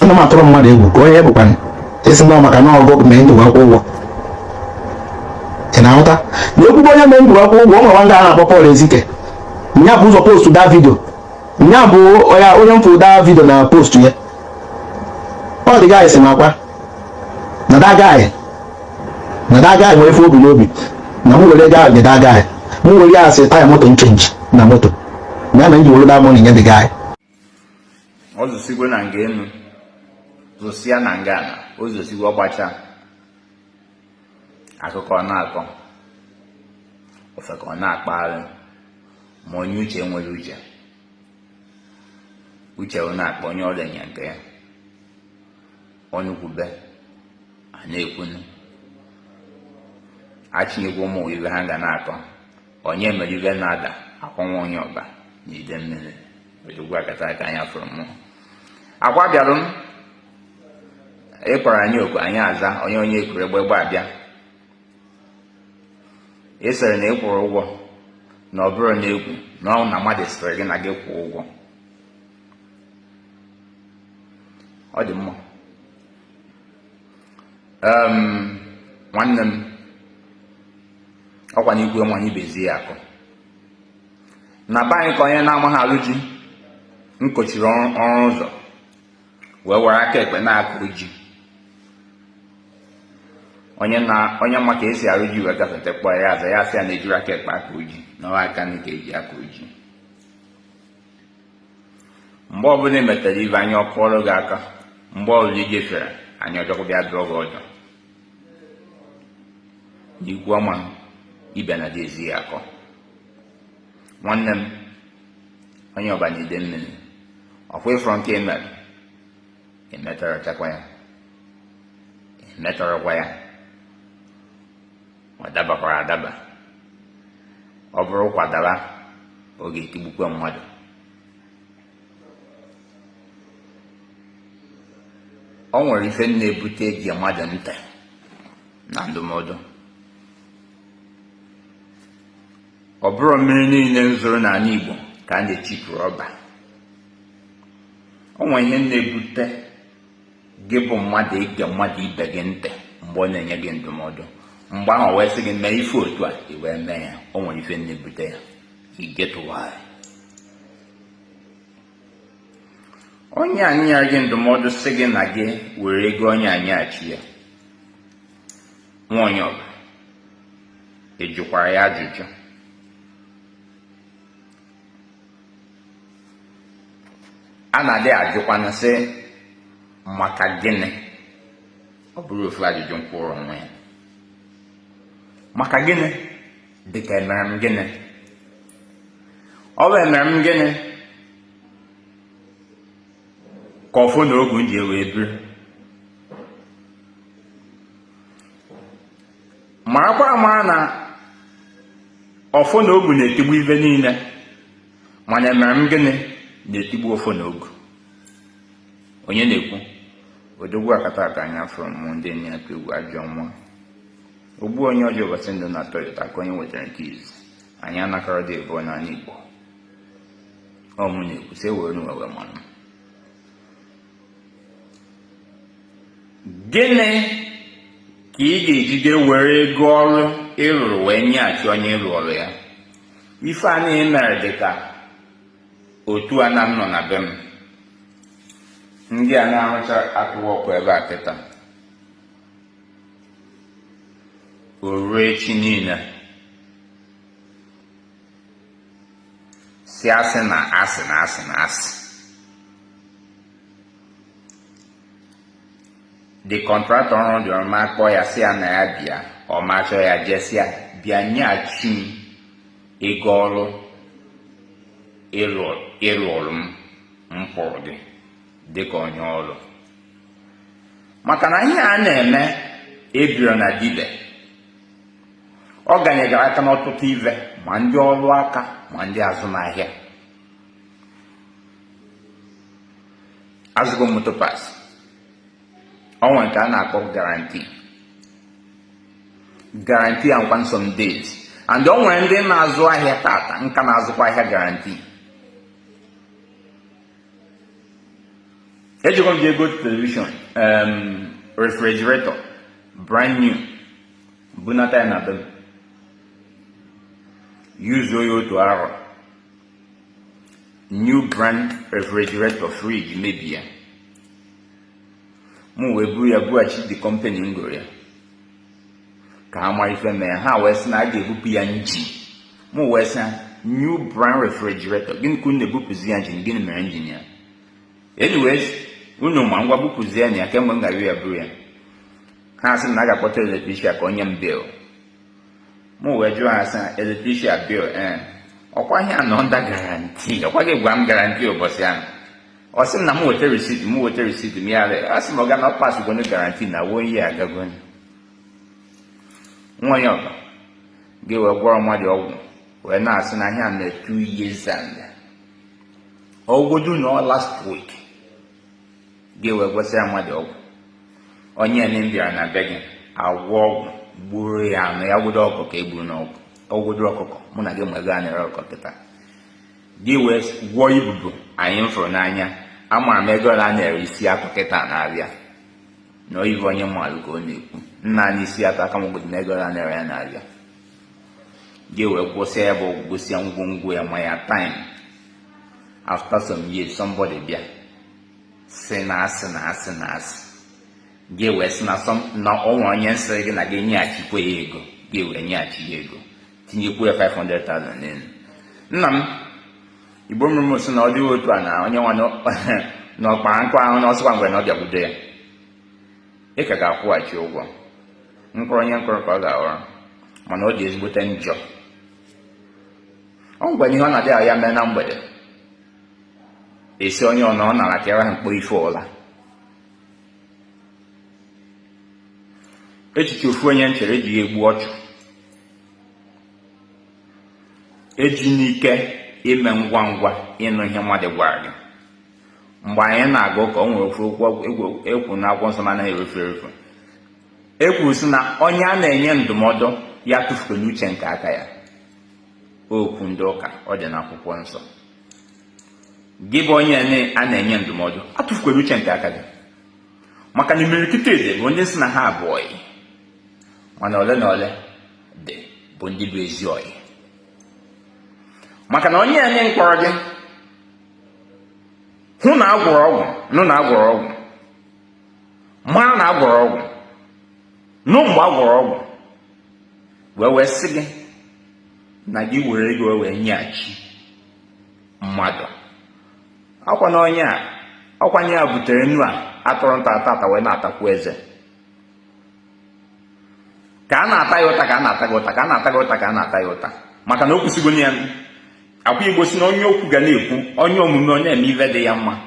Ana m atụrụ mmadụ egwu ka onye bụkwa isi nọ maka na ọgụ mee ndụ akwụ ụgwọ. Ị na-aghọta na ekwugbo onye mee ndụ akwụ ụgwọ? O nwere nwa a na-akpọ Paul Ezike, nya bụ ụzọ post that video, nya bụ onye mfụ that video na post ya. Ọ dị guy si m akwa na that guy, na that guy nwere ife obi n'obi na m were ego ahụ nye that guy, m were ya asị taya moto, m change na moto ya, na m ji were that money nye the guy. Ọ zụsigwo na nga enu, zụsịa na nga ala, o zụsigwo, ọgbacha akụkọ, ọ na-akọ ofe ka ọ na-akpagharị. Ma onye uche nwere uche, uche ọ na-akpọ onye ọrịa nya nke ya ọnụkwube a na-ekwunu achinyekwa ụmụ ibe ha ga na-akọ. Onye mere ibe na-ada akwanwa onye ọba na ide mmiri odogwu akata aka anya fụrụ mmụọ akwa bịarụ m ịkpọrọ anyị oku, anyị aza. Onye onye ekwuru egbe egbe abịa. Ị sịrị na ị kwụrụ ụgwọ, na ọ bụrụ na egwu na ọ na mmadụ sịrị gị na gị kwụọ ụgwọ. Ọ dị mma. Nwanne m, ọkwa na ikwu nwanyị ibezie ya akụ na be anyị ka onye na-amaghị alụ ji nkochiri ọrụ ụzọ wee were aka ekpe na-akụ ji. Onye na onye ma ka esi arụ ji wee gafete, kpọọ ya, aza ya, sị ya na ejiri aka ekpe akụ ji, na ọ aka nri ka eji akụ ji. Mgbe ọbụla ị metara ibe anya ọkụ ọrụ gị aka, mgbe ọbụla ị jefere anya ọjọọ bịa dụọ gị ọjọọ n'ikwu ọma ibe na ezi ya akọ. Nwanne m, onye ọba na ide mmiri, ọkwa ịfụrụ nke emere emetọrọ chakwa ya, emetọrọkwa ya, ọ dabakwara adaba. Ọ bụrụ kwadaba, ọ ga-etigbukwa mmadụ. O nwere ife na-ebute ege mmadụ ntị na ndụmọdụ. Ọ bụrụ mmiri niile nzụrụ n'ala Igbo ka a na-echipụ rọba. O nwere ihe na-ebute gị bụ mmadụ ige mmadụ ibe gị ntị mgbe ọ na-enye gị ndụmọdụ, mgbe ahụ wee sị gị mee ife otu a, i wee mee ya. O nwere ife na-ebute ya. You get why? Onye a nyere gị ndụmọdụ sị gị na gị were ego onye a nyeghachi ya, nwa onye ọbụla, ị jụkwara ya ajụjụ? A na-adị ajụkwana sị maka gịnị? Ọ bụrụ ofu ajụjụ nkwụrụ onwe ya, maka gịnị? Dịka emere m gịnị? Ọ bụ emere m gịnị ka ọfọ na ogu ji wee biri? Marakwa amara na ọfọ na ogu na-etigbu ife niile, mana emere m gịnị na-etigbu ọfọ na ogu. Onye na-ekwu? Odogwu akata aka anya fụrụ mmụọ ndị enyi atụ egwu ajọ nwa ogbu onye ọjọọ ụbọchị ndụ na-atọ ya ụtọ aka onye wetara nke izu anyị anakọrọ dị ịbụọ n'ala Igbo. Ọ mụ na-ekwu sị ewere nwewe mmanụ. Gịnị ka ị ga-ejide were ego ọrụ ị rụrụ wee nyeghachi onye ị rụọrụ ya? Ife a niile mere dị ka otu a na m nọ na be m, ndị a na-arụcha atụwọkụ ebe a kịta, o ruo echi niile si asị na asị na asị na asị. The contractor ọrụ dị ọma kpọọ ya, sị ya na ya bịa, ọ ma chọọ ya jee, sị ya bịa nyeghachi m ego ọrụ ịlụrụ m, m kwụrụ gị dịka onye ọrụ. Maka na ihe a na-eme ebiro na dibe, ọ ganyegara aka n'ọtụtụ ive, ma ndị ọrụ aka ma ndị azụmahịa. Azụgo moto parts, o nwere nke a na-akpọ guarantee, guarantee and nkwa some days, and o nwere ndị na-azụ ahịa tata nka na-azụkwa ahịa guarantee. Ejikwa m ji ego television, refrigerator brand new, bunata ya na be m, yuzuo ya otu arọ. New brand refrigerator, fridge mebie. Mụ wee buru ya bughachi the company m goro ya ka ha mara ife mee. Ha wee sị na a ga-ebupụ ya engine. Mụ wee sị ha, new brand refrigerator, gịnị ka unu na-ebupụzi ya engine? Gịnị mere engine ya? Anyways, unu ma ngwa bupụzie ya kemgbe m gara ya buru ya. Ha sị na a ga-akpọta electrician ka onye m bill. Mụ wee jụọ ha sị, electrician bill, ee, ọkwa ihe a nọ under guarantee? Ọkwa gị gwa m guarantee ụbọchị ahụ. Ọ sị m na m weta receipt. M weta receipt m ya. A sị m, ọga, na ọ pass gwonu guarantee na wo ihe agagonu. Nwa onye ọba gị wee gwọrọ mmadụ ọgwụ wee na-asị na ihe a mere 2 years and ọgwụgodu na last week, gị wee gwesị ya mmadụ ọgwụ. Onye ne bịara na be gị agwọ ọgwụ gburu ya anụ ya, gwudo ọkụkọ ka e gburu n'ọgwụ, ọgwụdo ọkụkọ. Mụ na gị ma ego a na-ere ọkụkọ kịta. Gị wee gwọọ ibubo anyị m fụrụ n'anya, amaara m ego ole a na-ere isi atụ kịta na-abịa na oyibo. Onye mmalụ ka ọ na-ekwu nna anyị isi atụ aka m na ego ole a na-ere ya na-abịa. Gị wee gwụsịa ya bụ ọgwụ, gosia ngwongwo ya ma ya time. After some years, somebody bịa si na asị na asị na asị, gị wee sị na na onwe onye nsịrị gị na gị nyeghachikwa ya ego. Gị wee nyeghachi ya ego, tinyekwu ya 500,000 n'elu. Nna m, Igbo mụrụ m sị na ọ dịghị otu a na onye nwa na ọkpara nkụ ahụ na ọsịkwa mgbe na ọ bịakwudo ya, ị ka ga-akwụghachi ụgwọ mkpụrụ onye mkpụrụ ka ọ ga-aghọrọ. Mana ọ dị ezigbote njọ. Ọ ngwa ihe ọ na-adị ahụ ya mee na mgbede, esi onye ọ na ọ nara ka ha mkpọ ife ụla. Echiche ofu onye nchere ejighị egbu ọchụ, eji n'ike ime ngwa ngwa ịnụ ihe mmadụ gwara gị. Mgbe anyị na-aga ụka, o nwere ofu okwu ekwu n'akwụkwọ nsọ anaghị erefu erefu. E kwuru sị na onye a na-enye ndụmọdụ ya tụfuo n'uche nke aka ya. Okwu ndị ụka, ọ dị n'akwụkwọ nsọ. Gị bụ onye a na-enye ndụmọdụ, atụfukwara uche nke aka gị, maka na imirikiti dị bụ ndị sị na ha abụọ ọyị, mana ole na ole dị bụ ndị bụ ezi ọyị. Maka na onye enye mkpọrọ gị hụ na agwọrọ ọgwụ, nụ na agwọrọ ọgwụ, mara na agwọrọ ọgwụ, nụ mgbe agwọrọ ọgwụ, wee sị gị na gị were ego wee nyeghachi mmadụ. Ọkwa na onye a, ọkwanye ya butere nnu a atụrụ nta ata ata wee na-atakwu eze. Ka a na-ata ya ụta, ka a na-ata gị ụta, ka a na-ata gị ụta, ka a na-ata ya ụta, maka na o kwụsịgo ya. Akwa Igbo si na onye okwu ga na-ekwu, onye omume onye eme ife dị ya mma.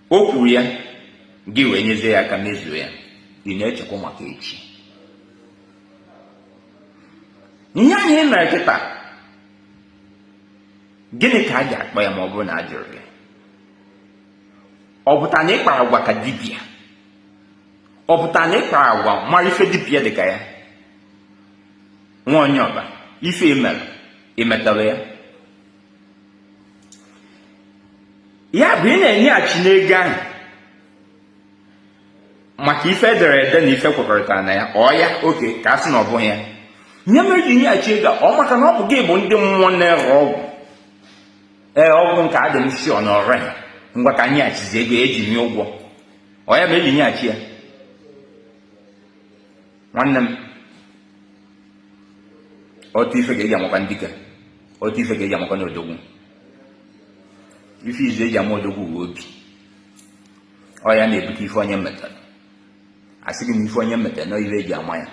O kwuru ya, gị wee nyezie ya aka mezuo ya. Ị na-echekwa maka echi. Ihe anyị mere kịta, gịnị ka a ga-akpọ ya ma ọ bụrụ na a jụrụ gị? Ọ pụtara na ị kpara agwa ka dibịa? Ọ pụtara na ị kpara agwa mara ife dibịa dị ka ya? Nwa onye ọba, ife emere emetara ya, ya bụ ị na-enyeghachi n'ego ahụ maka ife edere ede na ife kwekọrịtara na ya. Ọ ya oke ka a sị na ọ bụghị ya ihe mere ji nyeghachi ego. Ọ maka na ọ bụ gị bụ ndị mmụọ na-ere ọgwụ. Ee, ọgwụ nke adị m sure na ọrịa. Ngwa, ka nyeghachizi ego eji nye ụgwọ. Ọ ya ma eji nyeghachi ya. Nwanne m, otu ife ka eji amakwa ndike, otu ife ka eji amakwa n'odogwu. Ife izu eji ama odogwu bụ obi. Ọ ya na-ebute ife onye metara. Asị gị na ife onye metara na ife eji ama ya.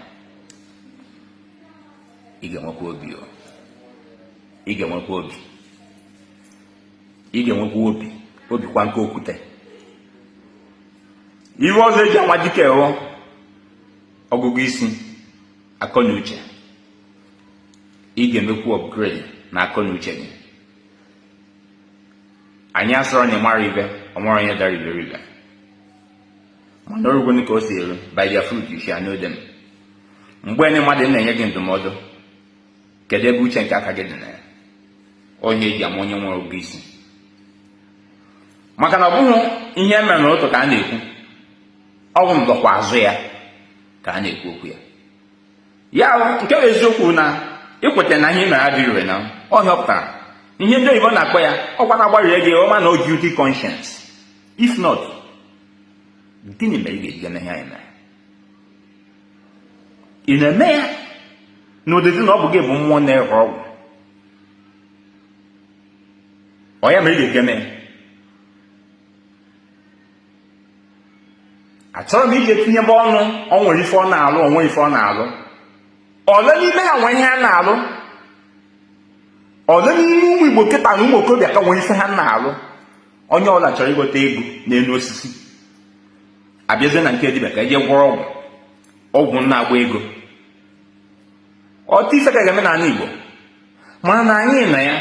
Ị ga-enwekwa obi o, ị ga-enwekwa obi, ị ga-enwekwa obi, obi kwa nke okwute. Ife ọzọ eji ama dike hụ ọgụgụ isi, akọ na uche. Ị ga-emekwu upgrade na akọ na uche gị. Anyị asọrọ na ịmara ibe ọ mara onye dara iberibe, mana orugonu ka o si eru. By their fruit you shall know them. Mgbe ndị mmadụ na-enye gị ndụmọdụ, kedu ebe uche nke aka gị dị na ya? Onye eji ama onye nwere ọgụgụ isi. Maka na ọ bụghị ihe e mere n'ụtụtụ ka a na-ekwu, ọ bụ ndọkwa azụ ya ka a na-ekwu okwu ya. Ya nke bụ eziokwu na ikweta na ihe mere adịghị ire na ọhịa pụtara ihe ndị oyibo na-akpọ ya ọkwa na-agbarịrị gị ọma na guilty conscience. If not, gịnị mere ị ga-eji eme ihe anyị mere? Ị na-eme ya n'ụdịdị na ọ bụ gị bụ mmụọ na-ere ọgwụ, ọ ya mere ị ga-eji eme ya? Achọrọ m ije tinyebe ọnụ. Ọ nwere ife ọ na-alụ, ọ nwere ife ọ na-alụ. Ole n'ime ha nwere ihe ha na-alụ? Ole n'ime ụmụ Igbo kịta na ụmụ okorobịa ka nwere ife ha na-alụ? Onye ọbụla chọrọ igote ego n'elu osisi, abịazie na nke dibịa ka eje gwọrọ ọgwụ, ọgwụ na-agba ego. Ọtụ ife ka ga-eme n'ala Igbo, mana na anyị na ya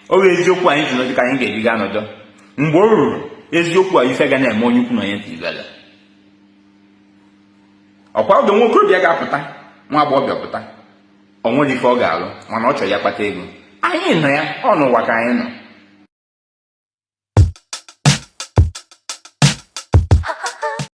ọ bụ eziokwu anyị ji nọdụ ka anyị ga-eji gaa nọdụ. Mgbe o ruru eziokwu a, ife ga na-eme onye ukwu na onye nta ibele. Ọkwa oge nwa okorobịa ga-apụta, nwa agbọghọbịa pụta, o nwere ife ọ ga-alụ, mana ọ chọrọ ya kpata ego. Anyị nọ ya ọ n'ụwa ka anyị nọ.